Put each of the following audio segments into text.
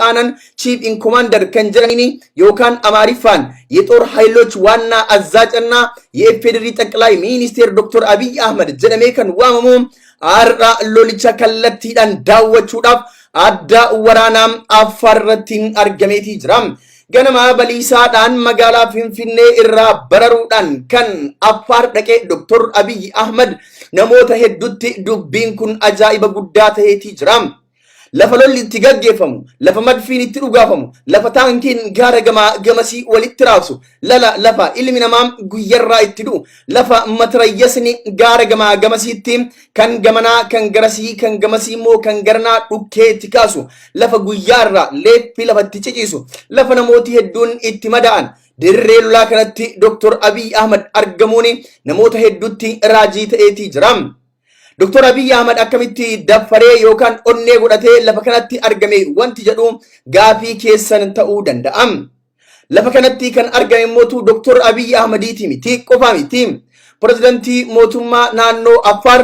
Ol'aanan Chief in Commander kan jedhaniin yookaan Amaariffaan የጦር ኃይሎች ዋና አዛዥና የኢፌዴሪ ጠቅላይ ሚኒስቴር Dr. Abiy Ahmed jedhamee kan waamamu har'a lolicha kallattiidhaan daawwachuudhaaf adda waraanaa Affaar irratti argameetii jira. Ganama baliisaadhaan magaalaa Finfinnee irraa bararuudhaan kan Affaar dhaqee Dr. Abiy Ahmed namoota hedduutti dubbiin kun ajaa'iba guddaa ta'eetii jira. Lafa lolli itti gaggeeffamu, lafa madfiin itti dhugaafamu, lafa taankiin gaara gamaa gamasii walitti raabsu, lala lafa ilmi namaa guyyarraa itti du'u, lafa matirayyasni gaara gamaa gamasiitti kan gamanaa kan garasii kan gamasii immoo kan garanaa dhukkee itti kaasu, lafa guyyaarraa leeffi lafa itti ciciisu, lafa namooti hedduun itti madaa'an. Dirree lolaa kanatti Dr. Abiy Ahmad argamuun namoota hedduutti raajii ta'eetii jira. Dr. Abiy Ahmad akkamitti daffaree yookaan onnee godhatee lafa kanatti argame wanti jedhu gaafii keessan ta'uu danda'a. Lafa kanatti kan argame mootu Dr. Abiy Ahmadiiti miti qofaa miti. Pirezidantii mootummaa naannoo Affaar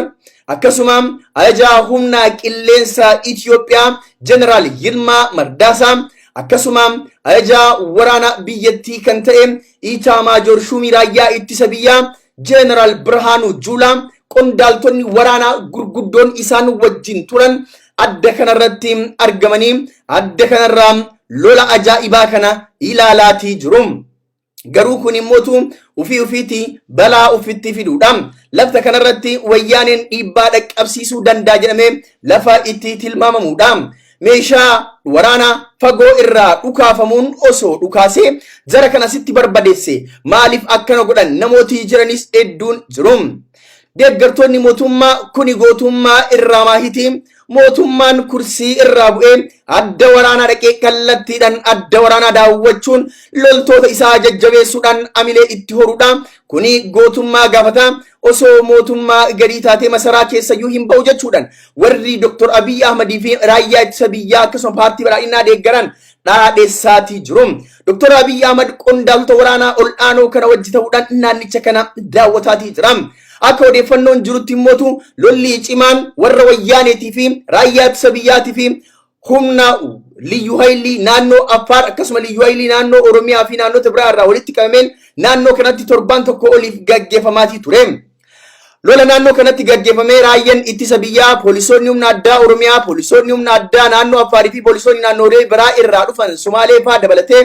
akkasuma ajajaa humna qilleensa Itiyoophiyaa Jeneraal Yilmaa Mardaasaa, akkasuma ajajaa waraana biyyattii kan ta'e Itaamaajoor Shuumii Raayyaa Ittisa Biyyaa Jeneraal Birhaanuu Juulaa, qondaaltonni waraanaa gurguddoon isaan wajjin turan adda kanarratti argamanii adda kanarraa lola ajaa'ibaa kana ilaalaatii jiru. Garuu kun immootu ufii ufiitti balaa ufitti fiduudha. Lafta kanarratti wayyaaneen dhiibbaa dhaqqabsiisuu danda'a jedhamee lafa itti tilmaamamuudha. Meeshaa waraanaa fagoo irraa dhukaafamuun osoo dhukaasee jara kana sitti barbadeesse maaliif akkana godhan namooti jiranis hedduun jiru. Deeggartoonni mootummaa kuni gootummaa irraa maahiti, mootummaan kursii irraa bu'ee adda waraanaa dhaqee kallattiidhaan adda waraanaa daawwachuun loltoota isaa jajjabeessuudhaan amilee itti horuudha. Kuni gootummaa gaafata. Osoo mootummaa gadii taatee masaraa keessayyuu hin ba'u jechuudhaan warri Dr. Abiy Ahmadii fi raayyaa ittisa biyyaa akkasuma paartii badhaadhinaa deeggaran dhaadhessaatii jiru. Dr. Abiy Ahmad qondaaltota waraanaa ol'aanoo kana wajji ta'uudhaan naannicha kana daawwataatii jira. Akka odeeffannoon jirutti immootu lolli cimaan warra wayyaaneetii fi raayyaa ittisa biyyaatii fi humna liyyuu haayilii naannoo Affaar akkasuma liyyuu haayilii naannoo Oromiyaa fi naannota biraa irraa walitti qabameen naannoo kanatti torbaan tokko oliif gaggeeffamaatii ture. Lola naannoo kanatti gaggeeffamee raayyaan ittisa biyyaa, poolisoonni humna addaa Oromiyaa, poolisoonni humna addaa naannoo Affaarii fi poolisoonni naannoolee biraa irraa dhufan Sumaalee fa'aa dabalatee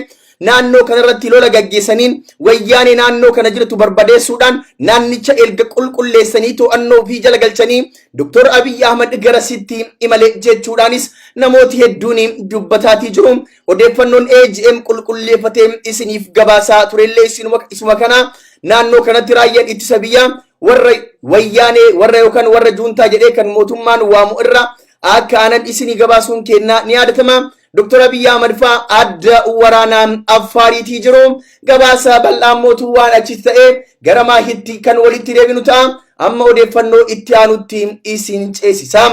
naannoo kanarratti lola gaggeessaniin wayyaanee naannoo kana jirtu barbadeessuudhaan naannicha erga qulqulleessanii to'annoo fi jala galchanii Dr. Abiy Ahmad garasitti imale jechuudhaanis namooti hedduun dubbataatii jiru. Odeeffannoon AGM qulqulleeffatee isiniif gabaasaa turellee isuma kana. Naannoo kanatti raayyaan ittisa biyyaa warra wayyaanee warra yookaan warra juuntaa jedhee kan mootummaan waamu irra akka aanan isinii gabaasuun kennaa ni yaadatama. Dr. Abiy Ahmad fa'aa adda waraanaa Affaariitii jiru. Gabaasa bal'aa mootuu waan achitti ta'e gara maahitti kan walitti deebinu ta'a. Amma odeeffannoo itti aanutti isin ceesisa.